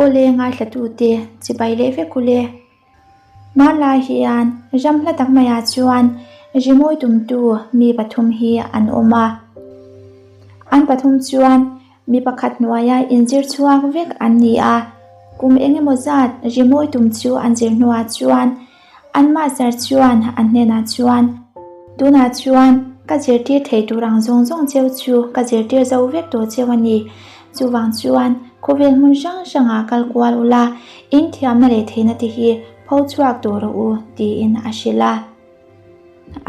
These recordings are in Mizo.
Awle ngaithlatute chibai leh vek ule. Hmanlai hian ram hla tak maiah chuan rimawi tumtu mi pathum hi an awm a. An pathum chuan mi pakhat hnuaia inzir chhuak vek an ni a. Kum eng emaw zat rimawi tum chu an zir hnuah chuan An master chuan an hnenah chuan, Tunah chuan ka zirtir thei tur ang zawng zawng cheu chu ka zirtir zo vek tawh cheu a ni. Chuvang chuan khawvel hmun hrang hrangah kal kual ula, in thiamna leh theihna te hi pho chhuak tawh rawh u, tiin a hrilh a.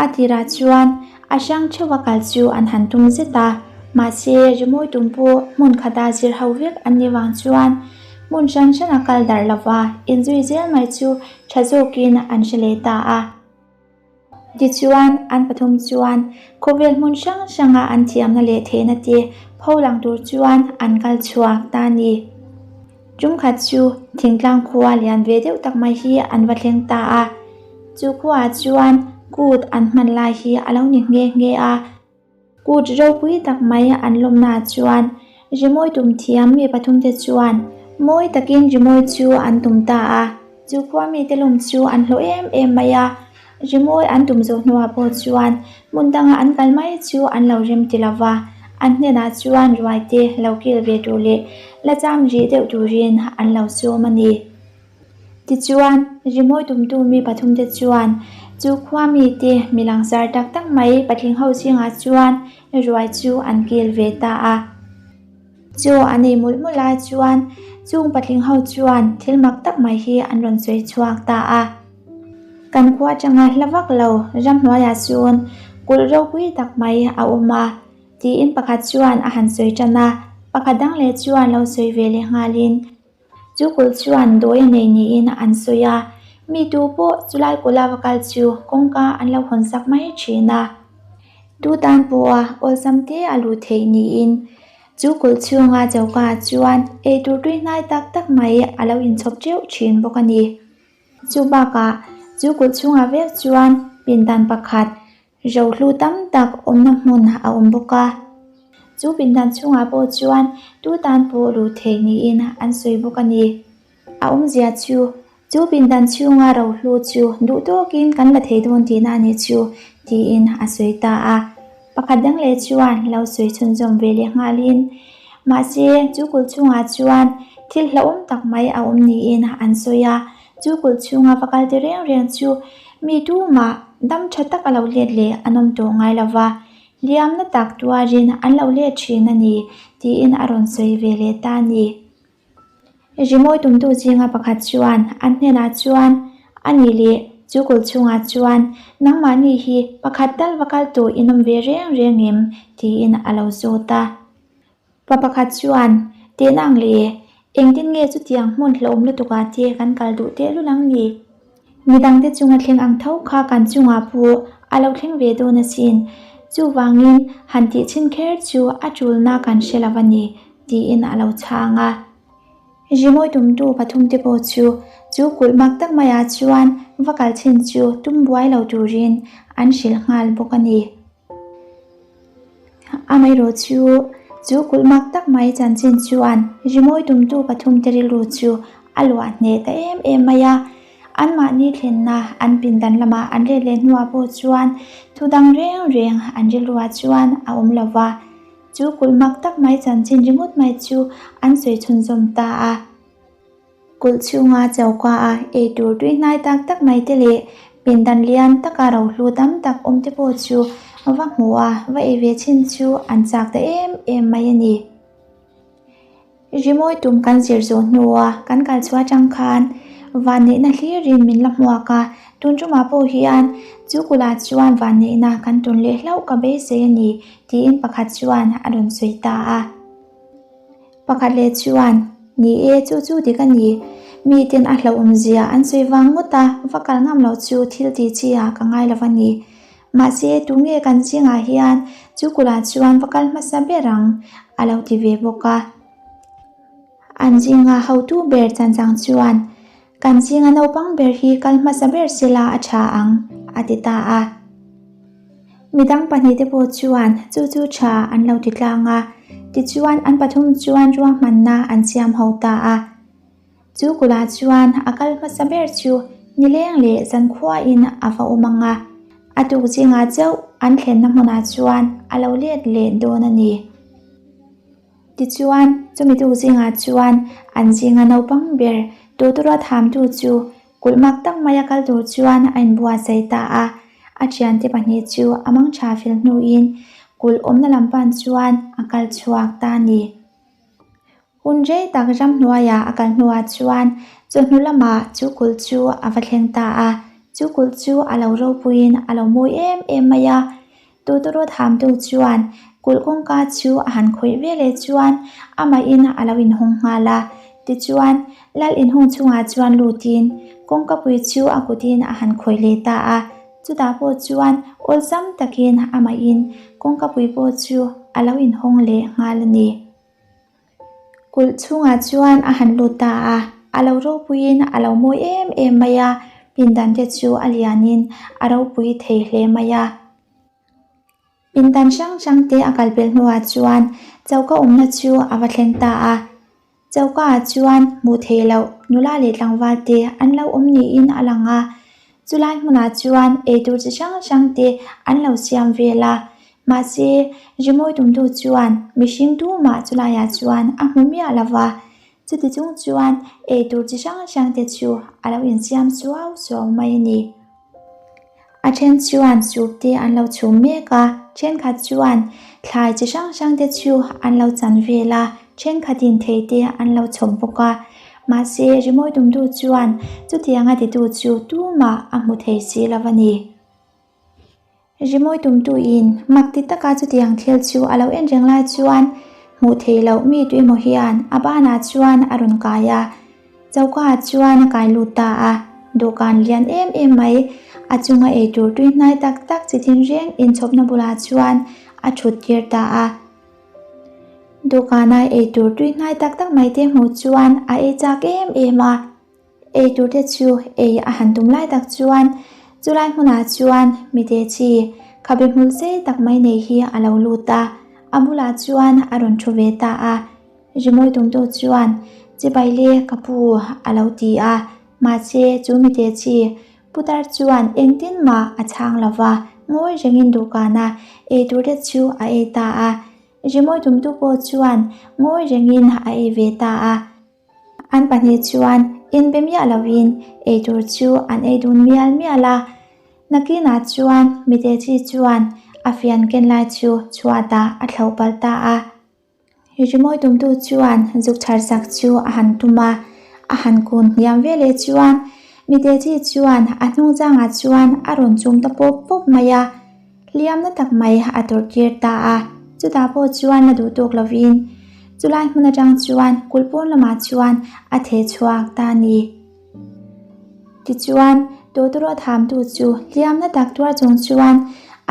A tirah chuan a hrang theuha kal chu an han tum zet a, mahse rimawi tum pawh hmun khata zir ho vek an nih vang chuan hmun hran hrana kal darh lova inzui zel mai chu tha zawkin an hre leh ta a. Tichuan an pathum chuan khawvel hmun hrang hranga an thiamna leh theihna te pho lang tur chuan an kal chhuak ta a ni. Tumkhat chu thingtlang khua lian ve deuh tak mai hi an va thleng ta a, chu khuaah chuan kut an hman lai hi a lo ni nghe nghe a. Kut ropui tak mai an lawmnaah chuan rimawi tum thiam mi pathumte chuan mawi takin rimawi chu an tum ta a, chu khua mite lawm chu an hlawh em em mai a. Rimawi an tum zawh hnuah pawh chuan hmun danga an kal mai chu an lo rem ti lo va, an hnenah chuan ruaite lo kil ve tur leh la cham rih deuh turin an lo sawm a ni. Tichuan, rimawi tumtu mi pathumte chuan chu khua mite mi langsar tak tak mai patling ho zingah chuan ruai chu an kil ve ta a. Chaw an ei mawlh mawlh lai chuan chung patling ho chuan thil mak tak mai hi an rawn sawi chhuak ta a. Kan khua atanga hla vak lo ramhnuaiah chuan kulh ropui tak mai a awm a, tiin pakhat chuan a han sawi tan a, pakhat dang leh chuan lo sawi ve leh nghalin chu kulh chuan dawi a nei niin an sawi a, mi tu pawh chulai kulh a va kal chu kawngka an lo hawn sak mai thin a, tu tan pawha awlsam te a luh theih niin chu kulh chhunga choka chuan eitur tui hnai tak tak mai a lo inchhawp teuh thin bawk a ni. Chu bakah chu kulh chhungah vek chuan pindan pakhat rohlu tam tak awmna hmun a awm bawk a. Chu pindan chhungah pawh chuan tu tan pawh luh theih niin an sawi bawk a ni. A awmzia chu, chu pindan chhunga rohlu chu duh tawkin kan la thei dawn tihna a nih chu tiin a sawi ta a. Pakhat dang leh chuan lo sawi chhunzawm ve leh nghalin, mahse chu kulh chhungah chuan thil hlauhawm tak mai a awm niin an sawi a, chu kulh chhunga va kal te reng reng chu mi tumah dam tha tak a lo let leh an awm tawh ngai lo va, hliamna tak tuarin an lo let thin a ni tiin a rawn sawi ve leh ta a ni. Rimawi tumtu zinga pakhat chuan an hnenah chuan, A nih leh, chu kulh chhungah chuan nangmahni hi pakhat tal va kal tawh in awm ve reng reng em? tiin a lo zawt a. Pa pakhat chuan, Teh nang le, engtin nge chutiang hmun hlauhawm lutukah te kan kal duh tehlul ang ni? Midangte chunga thleng ang tho kha kan chungah pawh a lo thleng ve dawn asin. Chuvangin han tih chhin kher chu a tulna kan hre lo a ni, tiin a lo chhang a. Rimawi tumtu pathumte pawh chu chu kulh mak tak maiah chuan va kal chhin chu tum buai lo turin an hrilh nghal bawk a ni. Amaherawh chu, chu kulh mak tak mai chanchin chuan rimawi tumtu pathumte rilru chu a luah hneh ta em em mai a. Anmahni thlenna an pindan lamah an let leh hnuah pawh chuan thu dang reng reng an rilruah chuan a awm lo va. Chu kulh mak tak mai chanchin ringawt mai chu an sawi chhunzawm ta a. Kulh chhunga choka a eitur tui hnai tak tak mai te leh pindan lian taka rohlu tam tak awm te pawh chu va hmu a, va ei ve chhin chu an chak ta em em mai a ni. Rimawi tum kan zir zawh hnua kan kal chhuah atang khan vanneihna hlirin min la hmuak a, tun tumah pawh hian chu kulhah chuan vanneihna kan tun leh hlauh ka beisei a ni tiin pakhat chuan a rawn sawi ta a. Pakhat leh chuan, Ni e, chu chu dik a ni. Miten a hlauhawmzia an sawi vang ngawt a, va kal ngam loh chu thil ti chi ah ka ngai lo a ni. Mahse, tunge kan zingah hian chu kulhah chuan va kal hmasa ber ang? a lo ti ve bawk a. An zinga hotu ber chanchang chuan, Kan zinga naupang ber hi kal hmasa ber sela a tha ang, a ti ta a. Midang pahnihte pawh chuan chu chu tha an lo ti tlang a, tichuan an pathum chuan ruahmanna an siam ho ta a. Chu kulh-ah chuan a kal hmasa ber chu nileng leh zankhuain a va awm ang a, a tuk zingah chauh an thlenna hmunah chuan a lo let leh dawn a ni. Tichuan, chumi tuk zingah chuan an zinga naupang ber Tawtawrah thamtu chu kulh mak tak maia kal tur chuan a inbuatsaih ta a. A thiante pahnih chu a mang tha fel hnuin kulh awmna lam pan chuan a kal chhuak ta a ni. Hun rei tak ramhnuaiah a kal hnuah chuan chawhnu lamah chu kulh chu a va thleng ta a. Chu kulh chu a lo ropuiin a lo mawi em em mai a. Tawtawrawt hamtu chuan kulh kawngka chu a han khawih ve leh chuan amahin a lo inhawng nghal a. Tichuan, lal inhung chungah chuan lutin kawngkapui chu a kutin a han khawih leh ta a. Chutah pawh chuan awlsam takin amahin kawngkapui pawh chu a lo inhawng leh nghal a ni. Kulh chhungah chuan a han lut ta a, a lo ropuiin a lo mawi em em mai a, pindan te chu a lianin a ropui thei hle mai a. Pindan hrang hrang te a kal pel hnuah chuan choka awmna chu a va thleng ta a, choka ah chuan hmuh theih loh nula leh tlangval te an lo awm niin a lang a, Chulai hmunah chuan eitur chi hrang hrang te an lo siam vel a, mahse rimawi tumtu chuan mihring tumah chulaiah chuan a hmu miah lo va, chuti chung chuan eitur chi hrang hrang te chu a lo insiam suau suau mai a ni. A then chuan soup te an lo chhum mek a, thenkhat chuan thlai chi hrang hrang te chu an lo chan vel a, thenkhatin thei te an lo chhawp bawk a. Mahse, rimawi tumtu chuan chutianga titu chu tumah a hmu thei si lo a ni. Rimawi tumtuin mak ti taka chutiang thil chu a lo en reng lai chuan hmuh theih loh mi tuemaw hian a banah chuan a rawn kai a, chokaah chuan a kai lut ta a. Dawhkan lian em em mai, a chunga eitur tui hnai tak tak chi thin reng inchhawpna bulah chuan a thut tir ta a. Dawhkana eitur tui hnai tak tak mai te hmuh chuan a ei chak em em a, eitur te chu ei a han tum lai tak chuan chulai hmunah chuan mite chi khabe hmul sei tak mai nei hi a lo lut a, a bulah chuan a rawn thu ve ta a, rimawi tumtu chuan chibai le ka pu a lo ti a, mahse chu mite chi Putar chuan engtin mah a chhang lo va, ngawi rengin dawhkana eitur te chu a ei ta a. Rimawi tumtu pawh chuan ngawi rengin a ei ve ta a. An pahnih chuan inbe miah lovin eitur chu an ei dun mial mial a. Nakinah chuan Mitechi chuan a fian ken lai chu chhuatah a thloh palh ta a. Rimawi tumtu chuan zuk chhar sak chu a han tum a, a han kun hniam ve leh chuan Mitechi chuan a hnung zangah chuan a rawn chum ta pawp pawp mai a, hliamna tak mai a tawrh tir ta a, chutah pawh chuan la duh tawk lovin chulai hmun atang chuan kulh pawn lamah chuan a theh chhuak ta a ni. Tichuan, Tawtawrawt hamtu chu hliamna tak tuar chung chuan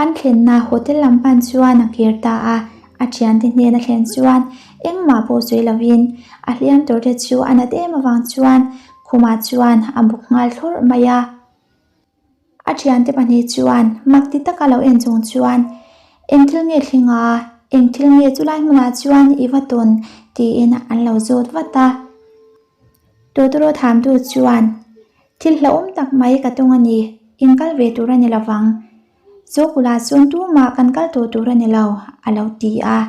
an thlenna hotel lam pan chuan a kir ta a. A thiante hnena thlen chuan engmah pawh sawi lovin a hliam turte chu a nat em avang chuan khumah chuan a buk nghal thlawrh mai a. A thiante pahnih chuan mak ti taka lo en chung chuan, Eng thil nge thling a? Eng thil nge chulai hmunah chuan i va tawn? tiin an lo zawt vat a. Totoro thamtu chuan, Thil hlauhawm tak mai ka tung a ni, in kal ve tur a ni lo vang. Zawkula chuan tumah kan kal tawh tur a ni lo, a lo ti a.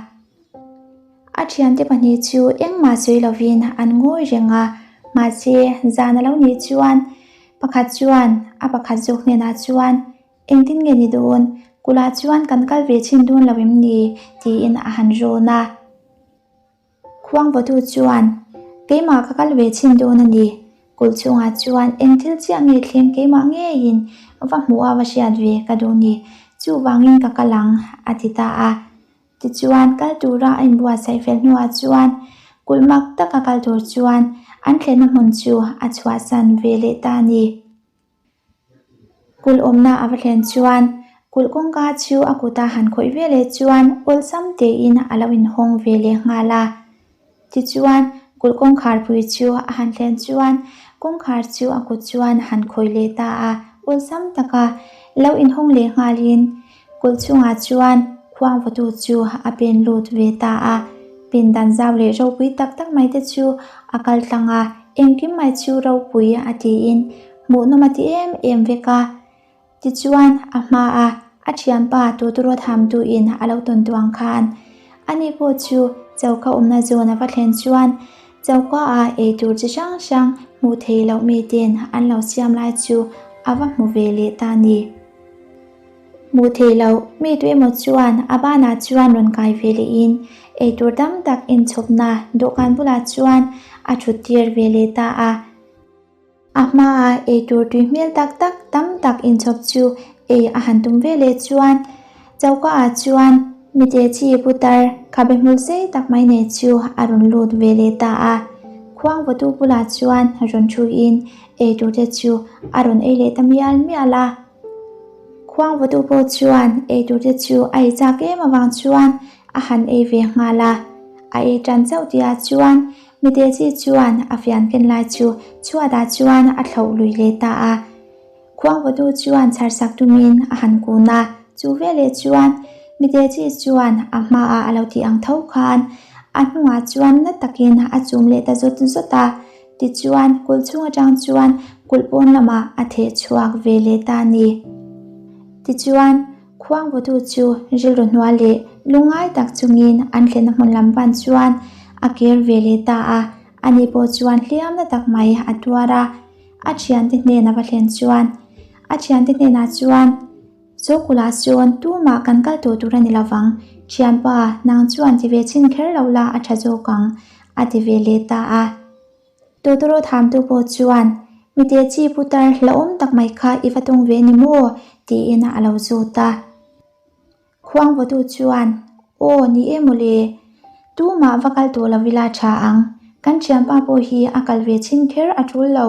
A thiante pahnih chu engmah sawi lovin an ngawi reng a, mahse zan a lo nih chuan pakhat chuan a pakhat zawk hnenah chuan, Engtin nge ni dawn? Kulah chuan kan kal ve chhin dawn lo em ni? tiin a han rawn a. Khuangvawtu chuan, Keimah ka kal ve chhin dawn a ni. Kulh chhungah chuan eng thil chiah nge thleng keimah ngeiin va hmuh a va hriat ve ka duh ni. Chuvangin ka kal ang, a ti ta a. Tichuan, kal tura a inbuatsaih fel hnuah chuan kulh mak taka kal tur chuan an thlenna hmun chu a chhuahsan ve leh ta a ni. Kulh awmna a va thlen chuan kulh kawngka chu a kuta han khawih ve leh chuan awlsam tein a lo inhawng ve leh nghal a. Tichuan, kulh kawngkhar pui chu a han thlen chuan kawngkhar chu a kut chuan a han khawih leh ta a, awlsam taka lo inhawng leh nghalin kulh chungah chuan khuang vawtu chu a pen lut ve ta a. Pindan zau leh ropui tak tak mai te chu a kal tlang a. Engkim mai chu ropui a tiin hmuhnawm a ti em em vek a. Tichuan, a hmaa a thianpa Tawtawrawt hamtuin a lo tawn tuang khan ani pawh chu choka awmna zawn a va thlen chuan choka-ah eitur chi hrang hrang hmuh theih loh miten an lo siam lai chu a va hmu ve leh ta a ni. Hmuh theih loh mi tu emaw chuan a banah chuan rawn kai ve lehin eitur tam tak inchhawpna dawhkan bulah chuan a thut tir ve leh ta a. A hmaah eitur tui hmel tak tak tam tak inchhawp chu ei a han tum ve leh chuan choka ah chuan mite chi putar khabe hmul sei tak mai nei chu a rawn lut ve leh ta a. Khuang vawtu bulah chuan rawn thuin eitur te chu a rawn ei leh ta mial mial a. Khuang vawtu pawh chuan eitur te chu a ei chak em avang chuan a han ei ve nghal a. A ei tan chauh tihah chuan Mite chi chuan a fian ken lai chu chhuatah chuan a thlauh lui leh ta a. Khuangvawtu chuan chharsak tumin a han kun a, chu veleh chuan Mite chi chuan a hmaah a lo tih ang tho khan a hnungah chuan na takin a chum leh ta zawt zawt a. Tichuan kulh chhung atang chuan kulh pawn lamah a theh chhuak ve leh ta a ni. Tichuan. Khuangvawtu chu rilru hnual leh lungngai tak chungin an thlenna hmun lam pan chuan a kir ve leh ta a, ani pawh chuan hliamna tak mai a tuar a, a thiante hnena va thlen chuan a thiante hnenah chuan Sawkula sawn tumah kan kal tawh tur a ni lovang, thianpa nang chuan ti ve chhin kher lo la a tha zawk ang a ti ve leh ta a. Totoro thamtu pawh chuan, Mite chi putar hlauhawm tak mai kha i va tawng ve ni maw? tiin a lo zawt a. Khuangvawtu chuan, Aw, ni e mawle. Tumah va kal tawh lo ila tha ang. Kan thianpa pawh hi a kal ve chhin kher a tul lo.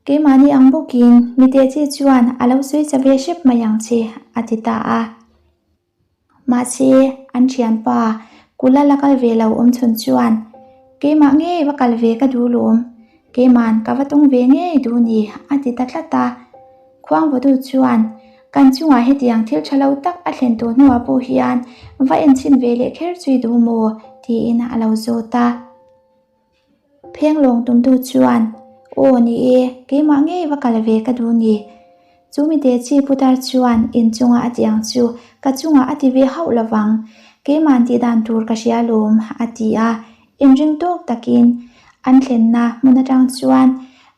Keimahni ang bawkin mite chi chuan a lo sawi cha ve hrep mai ang che, a ti ta a. Mahse, an thianpa Kula la kal ve lo awm chhun chuan, Keimah ngei va kal ve ka duh lawm, keiman ka va tawng ve ngei duh ni, a ti ta tlat a. Khuangvawtu chuan, Kan chungah hetiang thil tha lo tak a thlen tawh hnuah pawh hian va enchhin ve leh kher chui duh maw? tiin a lo zawt a. Phenglawng tumtu chuan, Aw ni e, keimah ngei va kal ve ka duh ni. Chu mite chi putar chuan inchunga a ti ang chu ka chungah a ti ve hauh lovang, keima'n tih dan tur ka hria lawm, a ti a. Inring tawk takin an thlenna hmun atang chuan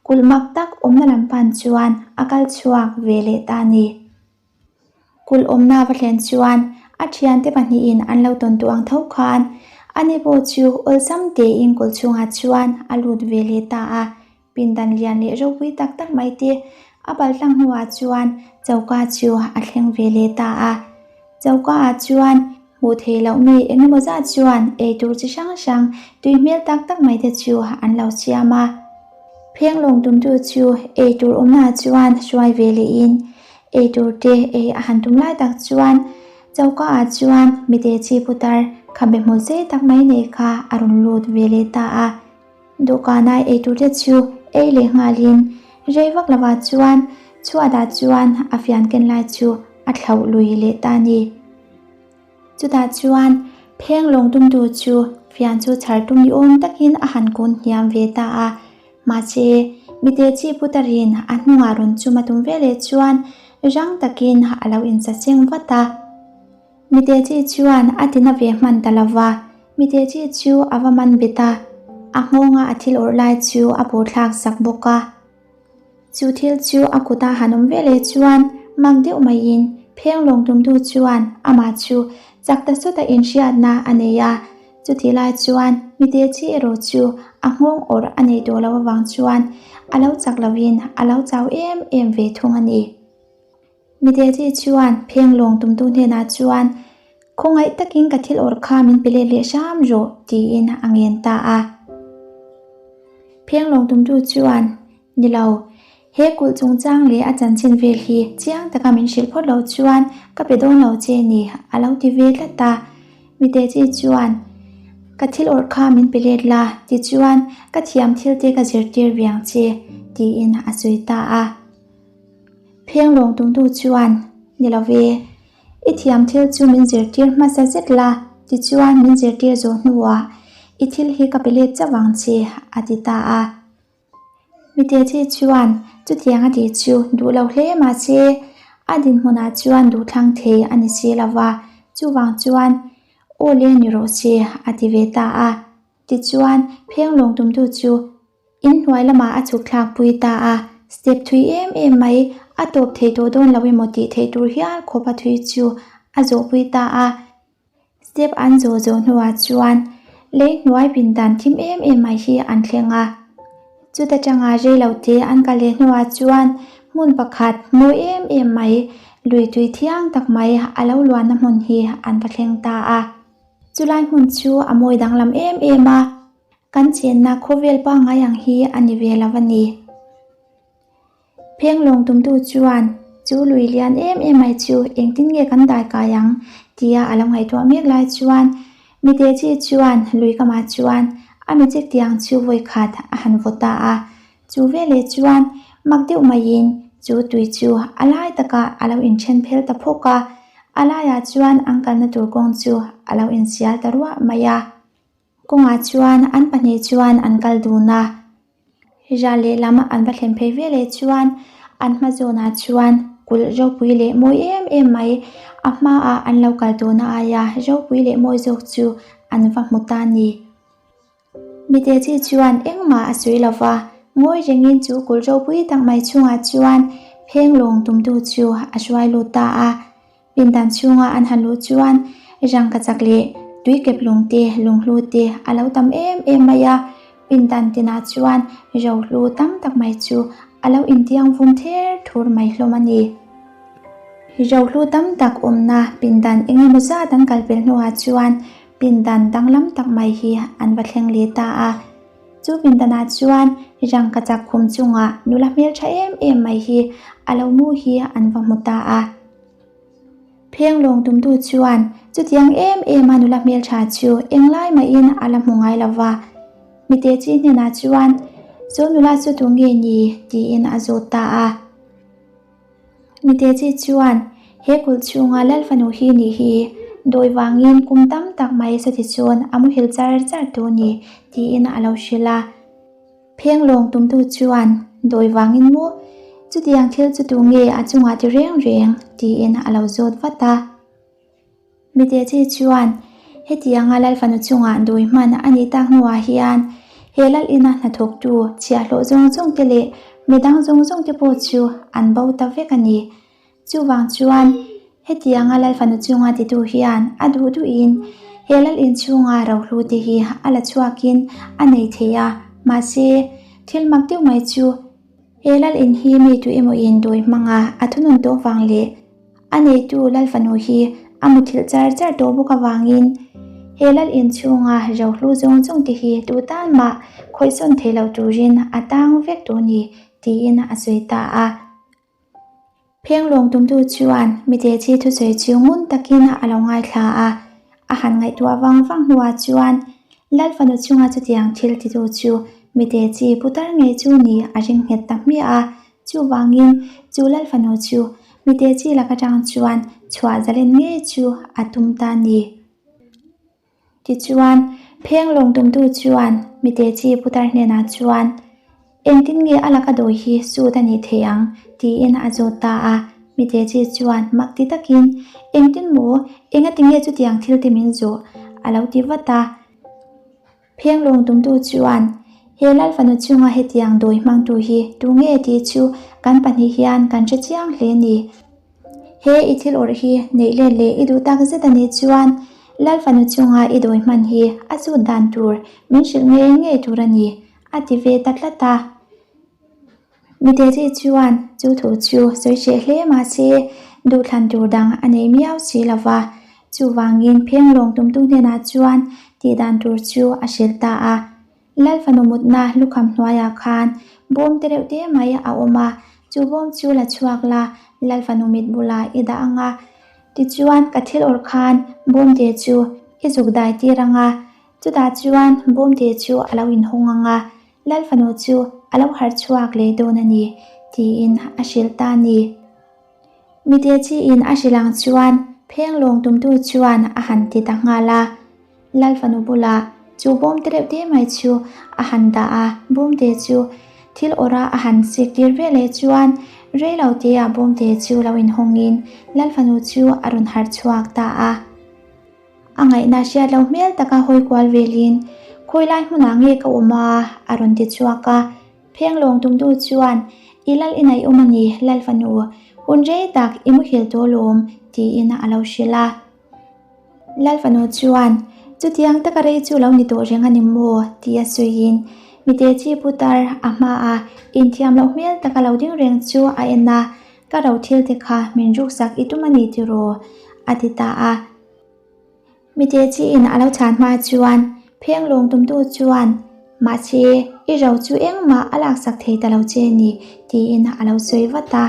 kulh mak tak awmna lam pan chuan a kal chhuak ve leh ta a ni. Kulh awmna va thlen chuan a thiante pahnihin an lo tawn tawh ang tho khan ani pawh chu awlsam tein kulh chhungah chuan a lut ve leh ta a. Pindan lian leh ropui tak tak mai te a paltlang hnuah chuan choka chu a thleng ve leh ta a. Choka ah chuan hmuh theih loh mi eng emaw zat chuan eitur chi hrang hrang tui hmel tak tak mai te chu an lo siam a. Phenglawng tumtu chu eitur awmna chuan hruai ve lehin Eitur te ei a han tum lai tak chuan choka ah chuan mite chi putar khabe hmul sei tak mai nei kha a rawn lut ve leh ta a. Dawhkana eitur te chu ei leh nghalin rei vak lovah chuan chhuatah chuan a fian ken lai chu a thlauh lui leh ta a ni. Chutah chuan phenglawng tumtu chu fian chu chhar tum ni awm takin a han kun hniam ve ta a. Mahse, mite chi putarin a hnungah rawn chum a tum ve leh chuan rang takin a lo insaseng vat a. Mite chi chuan a tina ve hman ta lo va, mite chi chu a va man bet a, a nghawnga a thil awrh lai chu a pawhthlak sak bawk a. Chu thil chu a kuta han awm ve leh chuan mak deuh maiin phenglawng tumtu chuan amah chu chak ta sawta inhriatna a nei a. Chutih lai chuan mite chi erawh chu a nghawng awrh a nei tawh lo avang chuan a lo chak loin a lo chau em em ve thung a ni. Mitechi chuan phenglawng tumtu hnenah chuan, Khawngaih takin ka thil awrh kha min pe let leh hram rawh, tiin a ngen ta a. Phenglawng tumtu chuan, Ni lo, he kulh chungchang leh a chanchin vel hi chiang taka min hrilh phawt lo chuan ka pe dawn lo che ni, a lo ti ve tlat a. Mitechi chuan, Ka thil awrh kha min pe let la, tichuan ka thiam thil te ka zirtir ve ang che, tiin a sawi ta a. Phenglawng tumtu chuan, Ni lo ve, i thiam thil chu min zirtir hmasa zet la, tichuan min zirtir zawh hnuah i thil hi ka pe let chauh ang che, a ti ta a. Mitechi chuan chutiang a tih chu duh lo hle mahse a dinhmunah chuan duhthlang thei a ni si lo va, chuvang chuan aw le ni rawh se a ti ve ta a. Tichuan phenglawng tumtu chu inhnuai lamah a chhuk thlak pui ta a, step thui em em mai a tawp thei tawh dawn lo emaw tih theih tur hial khawp a thui chu a zawh pui ta a. Step an zawh zawh hnuah chuan lei hnuai pindan thim em em mai hi an thleng a. Chuta tanga rei lo te an kal leh hnuah chuan hmun pakhat mawi em em mai, lui tui thiang tak mai a lo luanna hmun hi an va thleng ta a. Chulai hmun chu a mawi danglam em em a, kan chenna khawvel pangngai ang hi a ni ve lo a ni. Phenglawng tumtu chuan chu lui lian em em mai chu engtin nge kan dai kai ang tia a lo ngaihtuah mek lai chuan Mitechi chuan lui kamah chuan a michik tiang chu vawikhat a han vaw ta a. Chu veleh chuan mak deuh maiin chu tui chu a lai takah a lo inthen phel ta phawk a, a laiah chuan an kalna tur kawng chu a lo insial ta ruah mai a. Kawngah chuan an pahnih chuan an kal dun a, ral lehlam an va thlen phei veleh chuan an hma zawnah chuan kulh ropui leh mawi em em mai a hmaah an lo kal tawhna aia ropui leh mawi zawk chu an va hmu ta a ni. Mitechi chuan engmah a sawi lo va, ngawi rengin chu kulh ropui tak mai chungah chuan phenglawng tumtu chu a hruai lut ta a. Pindan chhunga an han luh chuan rangkachak leh tuikep lung te, lunghlu te a lo tam em em mai a. Pindan tinah chuan rohlu tam tak mai chu a lo intiang vum ther thur mai hlawm a ni. Rohlu tam tak awmna pindan eng emaw zat an kal pel hnuah chuan pindan danglam tak mai hi an va thleng leh ta a. Chu pindanah chuan rangkachak khum chungah nula hmeltha em em mai hi a lo mu hi an va hmu ta a. Phenglawng tumtu chuan chutiang em em a nula hmeltha chu englai mahin a la hmu ngai lo va. Mitechi hnenah chuan, Chu nula chu tu nge ni? tiin a zawt ta a. Mitechi chuan, He kulh chhunga Lal fanu hi nih hi, dawi vangin kum tam tak mai chuti chuan a muhil char char tu ni, tiin a lo hrilh a. Phenglawng tumtu chuan, Dawi vangin maw? Chutiang thil chu tu nge a chungah ti reng reng? tiin a lo zawt vat a. Mitechi chuan, Hetianga Lal fanu chungah dawi hman a nih tak hnuah hian he Lal ina hnathawktu chhiahhlawh zawng zawng te leh midang zawng zawng te pawh chu an bo ta vek a ni. Chuvang chuan, hetianga Lal fanu chunga titu hian a duh duhin he Lal inchhunga rohlu te hi a la chhuakin a nei thei a, mahse, thil mak deuh mai chu he Lal in hi mi tu emaw-in dawi hmanga a thunun tawh vang leh a neitu Lal fanu hi a muthilh char char tawh bawk avangin he Lal inchhunga rohlu zawng zawng te hi tu tan mah khawihsawn thei lo turin a tang vek tawh ni tiin a sawi ta a. Phenglawng tumtu chuan Mitechi thusawi chu ngun takin a lo ngaithla a, a han ngaihtuah vang vang hnuah chuan Lal fanu chunga chutiang thil titu chu Mitechi putar ngei chu ni a ring nghet ta hmiah a, chuvangin chu Lal fanu chu Mitechi lak atang chuan chhuah zalen ngei chu a tum ta ni. Tichuan, phenglawng tumtu chuan Mitechi putar hnenah chuan, Engtin nge a laka dawi hi sut a nih theih ang? tiin a zawt ta a. Mitechi chuan mak ti takin, Engtin maw? Engati nge chutiang thil te min zawh? a lo ti vat a. Phenglawng tumtu chuan, He Lal fanu chunga hetiang dawi hmangtu hi tu nge tih chu kan pahnih hian kan hre chiang hle ni. He i thil awrh hi neih let leh i duh tak zet a nih chuan Lal fanu chunga i dawi hman hi a zut dan tur min hrilh ngei ngei tur a ni, a ti ve ta tlat a. Mitechi chuan chu thu chu sawi hreh hle mah se duhthlan tur dang a nei miau si lo va, chuvangin phenglawng tumtu hnenah chuan tih dan tur chu a hrilh ta a. Lal fanu mutna lukham hnuaiah khan bawm te reuh te mai a awm a, chu bawm chu la chhuak la, Lal fanu mit bulah i dah ang a. Tichuan ka thil awrh khan bawm te chu i zuk dai tir ang a, chutah chuan bawm te chu a lo inhawng ang a, Lal fanu chu a lo harh chhuak leh dawn a ni, tiin a hrilh ta a ni. Mitechiin a hrilh ang chuan phenglawng tumtu chuan a han ti ta nghal a. Lal fanu bulah chu bawm te reuh te mai chu a han dah a, bawm te chu. Thil awrh a a han sik tir ve leh chuan rei lo te ah bawmte chu lo inhawngin Lal fanu chu a rawn harh chhuak ta a. A ngaihna hriat loh hmel taka hawi kual velin, Khawi lai hmunah nge ka awm a? a rawn ti chhuak a. Phenglawng tumtu chuan, I lal inah i awm a ni, Lal fanu, hun rei tak i muhil tawh lawm, tiin a lo hrilh a. Lal fanu chuan, Chutiang taka rei chu lo ni tawh reng a ni maw? tia sawiin mite chi putar a hmaa inthiam loh hmel taka lo ding reng chu a en a, Ka ro thil te kha min ruksak i tum a ni tiraw? a ti ta a. Mite chiin a lo chhan hma chuan phenglawng tumtu chuan, Mahse, i ro chu engmah a laksak thei ta lo che ni, tiin a lo sawi vat a.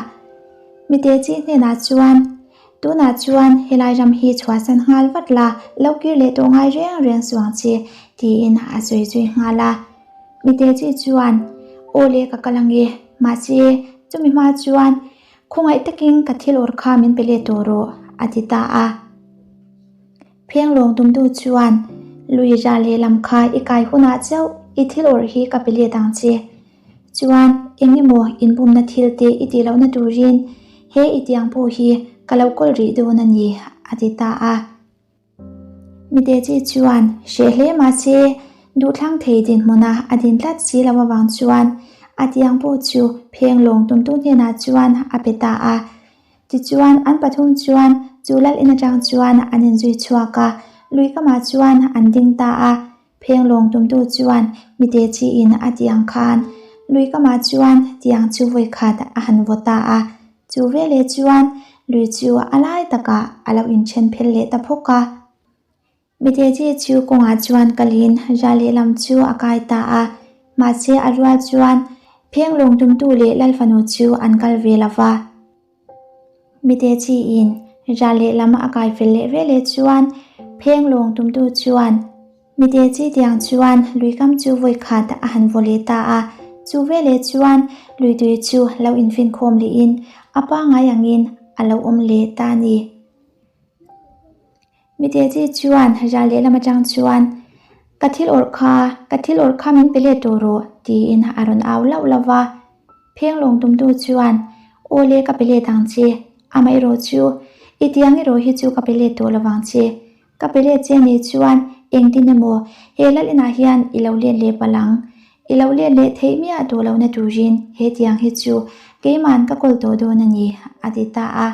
Mite chi hnenah chuan, Tunah chuan helai ram hi chhuahsan nghal vat la, lo kir leh tawh ngai reng reng suh ang che, tiin a sawi zui nghal a. Mite chi chuan, Aw le ka kal ang e, mahse chumi hma chuan khawngaih takin ka thil awr kha min pe let tawh rawh, a ti ta a. Phenglawng tumtu chuan, Lui ra lehlam kha i kai hunah chauh i thil awrh hi ka pe let ang che. Chuan eng emaw inbumna thil te i tih lohna turin he i tiang pawh hi ka lo kawl rih dawn a ni, a ti ta a. Mite chi chuan hreh hle mahse duhthlang thei dinhmuna a din tlat si lo avang chuan a tiang pawh chu phenglawng tumtu hnenah chuan a pe ta a. Tichuan an pathum chuan chu lal in atang chuan an inzui chhuak a, lui kamah chuan an ding ta a. Phenglawng tumtu chuan mite chiin a tih ang khan lui kamah chuan tiang chu vawi khat a han vaw ta a, chu veleh chuan lui chu a lai takah a lo inthen phel leh ta phawk a. Mite chi chu kawngah chuan kalin ra lehlam chu a kai ta a, mahse a rual chuan phenglawng tumtu leh Lalfanu chu an kal ve lo va. Mite chiin ra lehlam a kai fel leh veleh chuan phenglawng tumtu chuan mite chi tiang chuan luikam chu vawi khat a han vaw leh ta a, chu veleh chuan luitui chu lo infinkhawm lehin a pangngai angin a lo awm leh ta a ni. Mite chi chuan ra lehlam atang chuan, Ka thil awrh kha, ka thil awrh kha min pe let tawh rawh, tiin a rawn au lauh lauh va. Phenglawng tumtu chuan, Aw le, ka pe let ang che, amaherawh chu, i tiang erawh hi chu ka pe let tawh lovang che. Ka pe let che nih chuan engtin emaw he lal inah hian i lo let leh palh ang. I lo let leh theih miah tawh lohna turin he tiang hi chu keima'n ka kawl tawh dawn a ni, a ti ta a.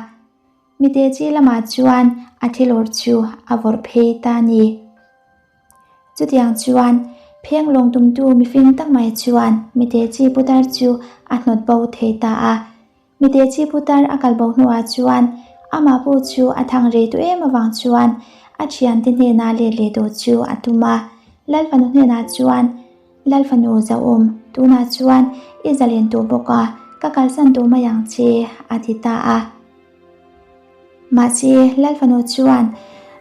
Mite chi lamah chuan a thilawr chu a vawrh phei ta a ni. Chutiang chuan phenglawng tumtu mifing tak mai chuan mite chi putar chu a hnawt bo thei ta a. Mite chi putar a kal bo hnuah chuan amah pawh chu a thang rei tawh em avang chuan a thiante hnena let leh tawh chu a tum a. Lalfanu hnenah chuan Lal fanu zauhawm, tunah chuan i zalen tawh bawk a, ka kalsan tawh mai ang che, a ti ta a. Mahse, Lal fanu chuan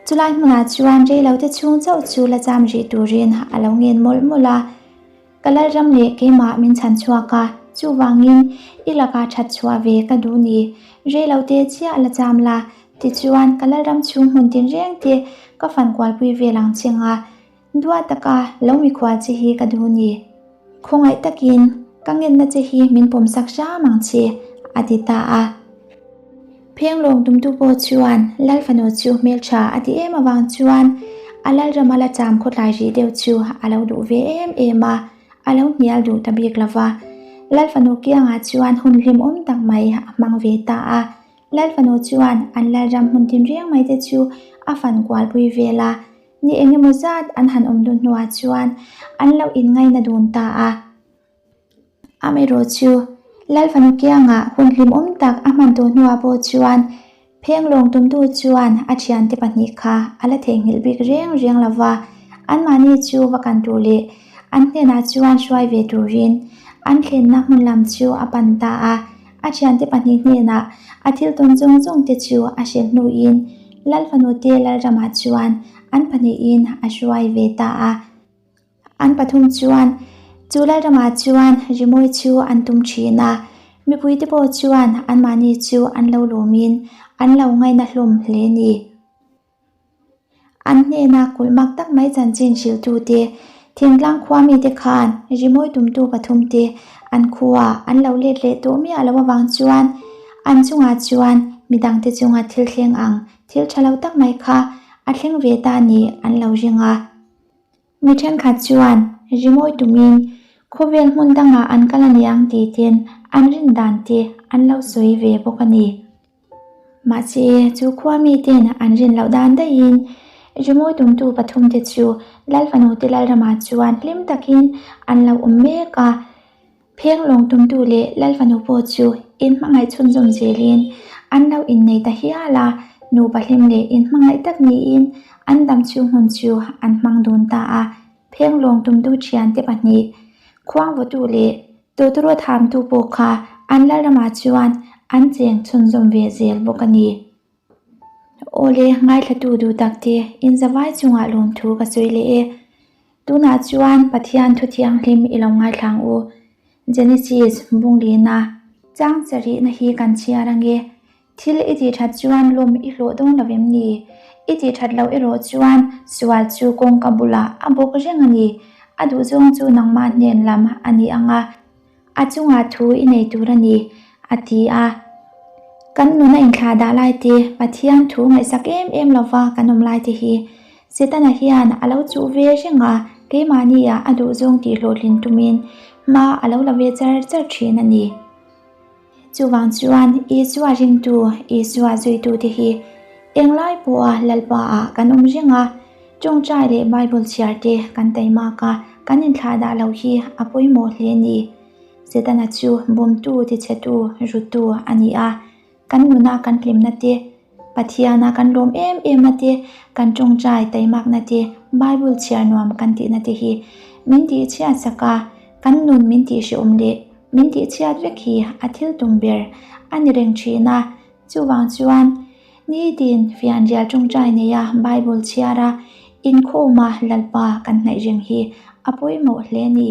chulai hmunah chuan reilote chhung chauh chu la cham rih turin a lo ngen mawlh mawlh a. Ka Lalram leh keimah min chhan chhuak a, chuvangin i lakah that chhuah ve ka duh ni. Reilote chiah la cham la, tichuan ka Lalram chhung hmun tinreng te ka fankualpui vel ang che nga. Dua taka lo mikhual che hi ka duh ni. Khawngaih takin ka ngenna che hi min pawmsak hram ang che, a ti ta a. Phenglawng tumtu pawh chuan Lal fanu chu hmeltha a ti em avang chuan a Lalrama la cham khawtlai rih deuh chu a lo duh ve em em a, a lo hnial duh ta bik lo va. Lal fanu kiangah chuan hun hlimawm tak mai a hmang ve ta a. Lal fanu chuan an Lalram hmun tinreng mai te chu a fan kualpui vel a. Ni eng emaw zat an han awm dun hnuah chuan an lo inngaina dun ta a. Amaherawh chu Lalfanu kiangah hun hlimawm tak a hman tawh hnuah pawh chuan Phenglawng tumtu chuan a thiante pahnih kha a la theihnghilh bik reng reng lo va, anmahni chu va kan tur leh an hnenah chuan hruai ve turin an thlenna hmun lam chu a pan ta a. A thiante pahnih hnenah a thil tawn zawng zawng te chu a hrilh hnuin Lalfanu te Lalramah chuan an pahnihin a hruai ve ta a. An pathum chuan chu Lalramah chuan rimawi chu an tum thin a, mipuite pawh chuan anmahni chu an lo lawmin an lo ngaina hlawm hle ni. An hnena kulh mak tak mai chanchin hrilhtute, Thingtlang khua mite khan rimawi tumtu pathumte an khua an lo let leh tawh miah lo avang chuan an chungah chuan midangte chunga thil thleng ang thil tha lo tak mai kha a thleng ve ta ni an lo ring a. Mi thenkhat chuan rimawi tumin khawvel hmun dangah an kal a niang tih ten an rin dan te an lo sawi ve bawk a ni. Mahse chu khua miten an rin loh dan daihin rimawi tumtu pathumte chu Lalfanu te Lalrama chuan hlim takin an lo awm mek a. Phenglawng tumtu leh Lalfanu pawh chu inhmangaih chhunzawm zelin an lo innei ta hial a, nupa hlim leh inhmangaih tak niin an dam chhung hun chu an hmang dun ta a. Phenglawng tumtu thiante pahnih, Khuangvawtu leh Tawtawrawt hamtu pawh kha an Lalramah chuan an cheng chhunzawm ve zel bawk a ni. Awle, ngaithlatu duh tak te, inzavai chungah lawmthu ka sawi leh e. Tunah chuan Pathian thu thianghlim i lo ngaithlang u. Genesis, Bunglina, chang charihna hi kan chhiar ange. Thil i tih that chuan lawm i hlawh dawn lo em ni? I tih that loh erawh chuan sual chu kawngka bulah a bawk reng a ni. A duhzawng chu nangmah hnen lam a ni ang a. A chungah thu i nei tur a ni, a ti a. Kan nuna inthlah dah lai te, Pathian thu ngaihsak em em lova kan awm lai te hi Setana hian a lo chuh ve reng a, keimahnia a duhzawng tih hlawhtlin tumin hma a lo la ve char char thin a ni. Chuvang chuan Isua ringtu, Isua zuitute hi englai pawha Lalpa ah kan awm reng a, tawngtai leh Bible chhiar te kan taimak a, kan inthlah dah loh hi a pawimawh hle a ni. Setana chu bawmtu, tichhetu, rutu a ni a, kan nuna kan hlimna te, Pathiana kan lawm em emna te, kan tawngtai taimakna te, Bible chhiar nuam kan tihna te hi min tihchhiat sak a, kan nun min tihhrehawm leh min tihchhiat vek hi a thil tum ber a ni reng thin a. Chuvang chuan nitin fianrial tawngtai neia Bible chhiara inkhawma Lalpa kan hnaih reng hi a pawimawh hle a ni.